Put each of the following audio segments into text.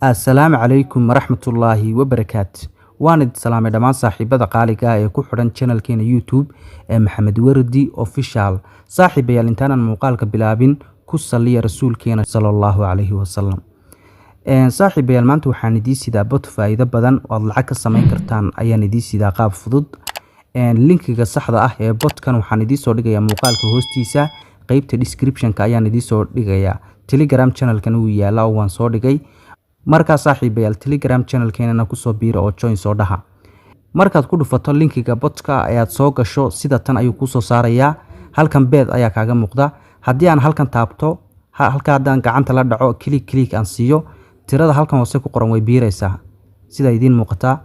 Assalaamu calaykum waraxmatullaahi wabarakaatu. Waan idin salaamay dhammaan saaxiibada qaaliga ah ee ku xidhan channelkeena YouTube ee Maxamed Wardi Official. Saaxiibayaal, intaanan muuqaalka bilaabin, ku saliya rasuulkeena sala allahu calayhi wasalam. Saaxiibayaal, maanta waxaan idiin sidaa bot faa'iido badan oo aad lacag ka samayn kartaan ayaan idiin sidaa qaab fudud. Linkiga saxda ah ee botkan waxaan idiin soo dhigayaa muuqaalka hoostiisa, qeybta description-ka ayaan idiin soo dhigayaa. Telegram channelkan wuu yaalaa oo waan soo dhigay. Markaa saaxiibayaal, Telegram channelkeenana kusoo biira oo join soo dhaha. Markaad ku dhufato linkiga botka ayaad soo gasho, sida tan ayuu kusoo saarayaa. Halkan bet ayaa kaaga muuqda. Haddii aan halkan taabto, halka haddaan gacanta la dhaco, click click aan siiyo, tirada halkan hoose ku qoran way biiraysaa. Sida idiin muuqataa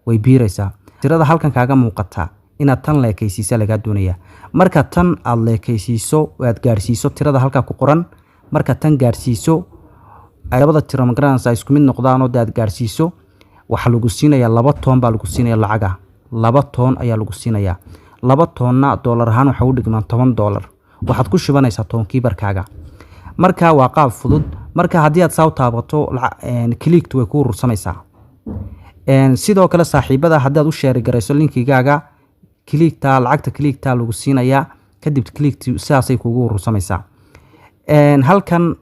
way biiraysaa. Tirada halkan kaaga muuqata inaad tan leekaysiisa lagaa doonaya. Marka tan aad leekaysiiso oo aad gaarsiiso tirada halkaa ku qoran, marka tan gaarsiiso, labada tiro magaranaysa ay isku mid noqdaan oo aad gaarsiiso, waxaa lagu siinayaa 2 TON baa lagu siinaya lacaga. 2 TON ayaa lagu siinayaa. 2 TON-na doolar ahaan waxay u dhigmaan $10. Waxaad ku shubanaysaa Tonkeeperkaaga. Marka waa qaab fudud. Marka haddii aad saa u taabato, clicktu way ku urursamaysaa. Sidoo kale saaxiibada haddaad u share garayso linkigaaga, clickta lacagta clickta lagu siinayaa, kadib clickti sidaasay kugu urursamaysaa. Halkan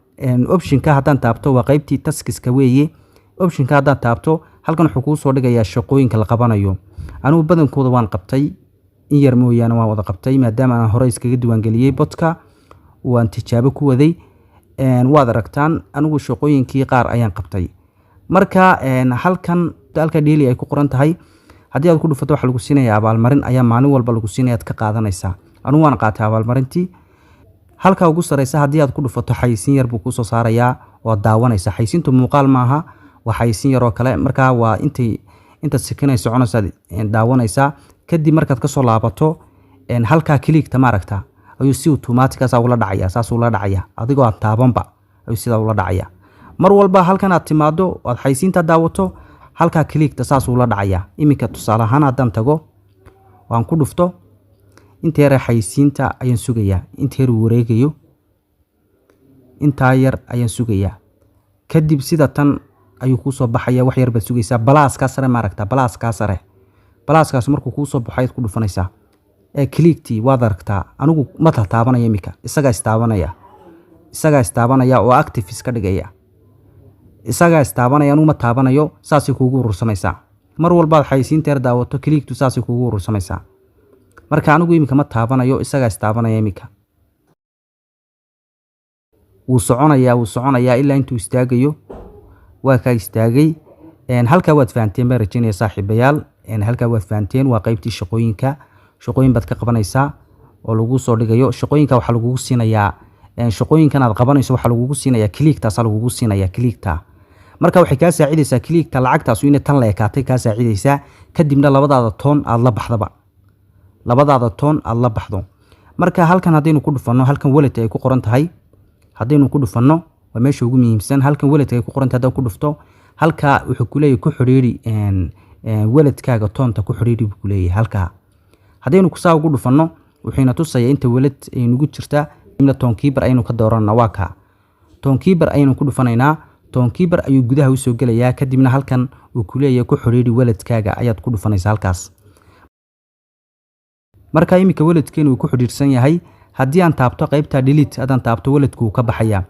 optionka haddaan taabto, waa qeybtii taskiska weeye. Optionka haddaan taabto, halkan wuxuu kuu soo dhigayaa shaqooyinka la qabanayo. Anigu badankooda waan qabtay, in yar mooyaane waan wada qabtay, maadaama aan hore iskaga diiwaangeliyey botka, waan tijaabo ku waday. Waad aragtaan, anigu shaqooyinkii qaar ayaan qabtay. Marka halkan halka daily ay ku qoran tahay haddii aad ku dhufato, waxaa lagu siinaya abaalmarin ayaa maalin walba lagu siinaya, aad ka qaadanaysaa. Anigu waan qaatay abaalmarintii. Halka ugu sareysa haddii aad ku dhufato, xayisiin yar buu kusoo saarayaa oo daawanaysa. Xayisiintu muuqaal maaha, waa xayisiin yaroo kale. Markaa waa intay intaad sekinay soconaysaad daawanaysaa. Kadib markaad kasoo laabato, halkaa clickta maaragta ayuu si automatic saa ula dhacaya, saasuu ula dhacaya. Adigoo aad taabanba ayuu sidaa ula dhacaya. Mar walba halkan aad timaado, aad xayisiinta daawato, halkaa clickta saasuu ula dhacaya. Iminka tusaale ahaan haddaan tago waan ku dhufto, inta yare xayisiinta ayaan sugayaa, inta yar uu wareegayo, intaa yar ayaan sugayaa. Kadib sida tan ayuu kuusoo baxaya. Wax yar baad sugaysaa. Pluskaa sare maaragta, pluskaa sare, pluskaas markuu kuusoo baxo ayaad ku dhufanaysaa ee clicktii. Waad aragtaa, anigu ma tataabanaya iminka, isagaa istaabanaya, isagaa istaabanaya oo active iska dhigaya, isagaa istaabanaya, anigu ma taabanayo. Saasay kuugu urursamaysaa. Mar walbaad xayisiinta yar daawato, clicktu saasay kuugu urursamaysaa. Marka anigu iminka ma taabanayo, isagaa istaabanaya. Iminka wuu soconayaa, wuu soconayaa ilaa intuu istaagayo. Waa kaa istaagay. Halkaa waad fahanteen baan rajeynaya, saaxiibayaal. Halkaa waad fahanteen, waa qeybtii shaqooyinka. Shaqooyin baad ka qabanaysaa oo lagu soo dhigayo. Shaqooyinka waxaa lagugu siinayaa, shaqooyinkan aad qabanayso waxaa lagugu siinayaa clicktaasaa lagugu siinayaa, clickta. Marka waxay kaa saacidaysaa clickta lacagtaasu inay tan la ekaatay kaa saacidaysaa. Kadibna labadaada TON aad la baxdaba, labadaada TON aad la baxdo. Marka halkan haddaynu ku dhufanno, halkan wallet ay ku qoran tahay haddaynu ku dhufanno, waa meesha ugu muhiimsan. Halkan wallet ay ku qoran tahay haddaan ku dhufto, halka wuxuu kuleeyahay ku xidhiidhi walletkaaga, TONta ku xidhiidhi buu kuleeyahay. Halkaa haddaynu saa ugu dhufanno, wuxuuna tusayaa inta wallet ay nugu jirta. Kadibna Tonkeeper ayaynu ka dooranaa. Waa kaa, Tonkeeper ayaynu ku dhufanaynaa. Tonkeeper ayuu gudaha usoo gelayaa. Kadibna halkan uu kuleeyahay ku xidhiidhi walletkaaga ayaad ku dhufanaysaa halkaas. Marka iminka walletkeenu uu ku xidhiidhsan yahay. Haddii aan taabto qaybta delete, haddaan taabto, walletku wuu ka baxayaa.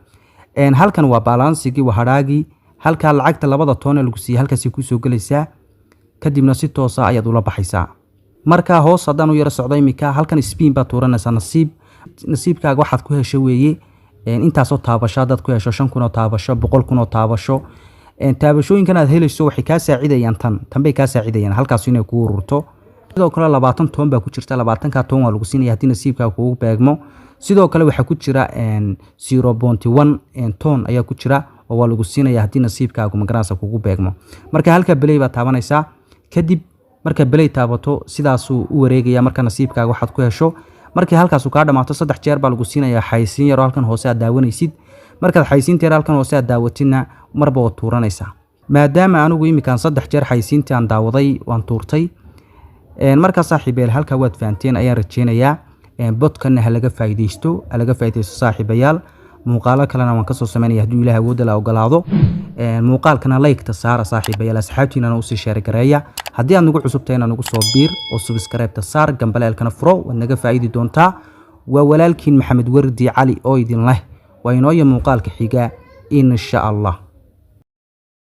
Halkan waa balancegii, waa hadhaagii. Halkaa lacagta labada TON ee lagu siiyey halkaasay kusoo gelaysaa. Kadibna si toosa ayaad ula baxaysaa. Marka hoos haddaan u yaro socdo, iminka halkan spin baad tuuranaysaa. Nasiibkaaga waxaad ku hesho weeye. Intaasoo taabasho haddaad ku hesho, 5,000 oo taabasho, 100,000 oo taabasho, taabashooyinkan aad helayso waxay kaa saacidayaan, tan bay kaa saacidayaan halkaas inay kugu ururto. Sidoo kale 20 TON baa ku jirta. 20-ka TON waa lagu siinaya haddii nasiibkaaga kugu beegmo. Sidoo kale waxaa ku jira 0.1 TON ayaa ku jira oo waa lagu siinaya haddii nasiibkaagu magaranaysa kugu beegmo. Marka halka play baad taabanaysaa. Kadib marka play taabato, sidaasuu u wareegaya. Marka nasiibkaaga waxaad ku hesho, markii halkaasu kaa dhamaato, 3 jeer baa lagu siinayaa xaysiin yaroo halkan hoose aad daawanaysid. Markaad xaysiinta yar halkan hoose aad daawatidna, marba waad tuuranaysaa. Maadaama anigu iminkaan 3 jeer xaysiintii aan daawaday, waan tuurtay. Markaa saaxiibayaal, halkaa waad fahanteen ayaan rajeynayaa. Botkanna ha laga faa'iidaysto, ha laga faa'iidaysto, saaxiibayaal. Muuqaalo kalena waan kasoo sameynaya hadduu Ilaah awoodda la ogolaado. Muuqaalkana like-ta saara, saaxiibayaal, asxaabtiinana usii share gareeya. Haddii aad nagu cusubtahayna, nagu soo biir oo subscribe-ta saar, gambaleelkana furo, waad naga faa'iidi doontaa. Waa walaalkiin Maxamed Wardi Cali oo idin leh waa inooya muuqaalka xiga, insha Allah.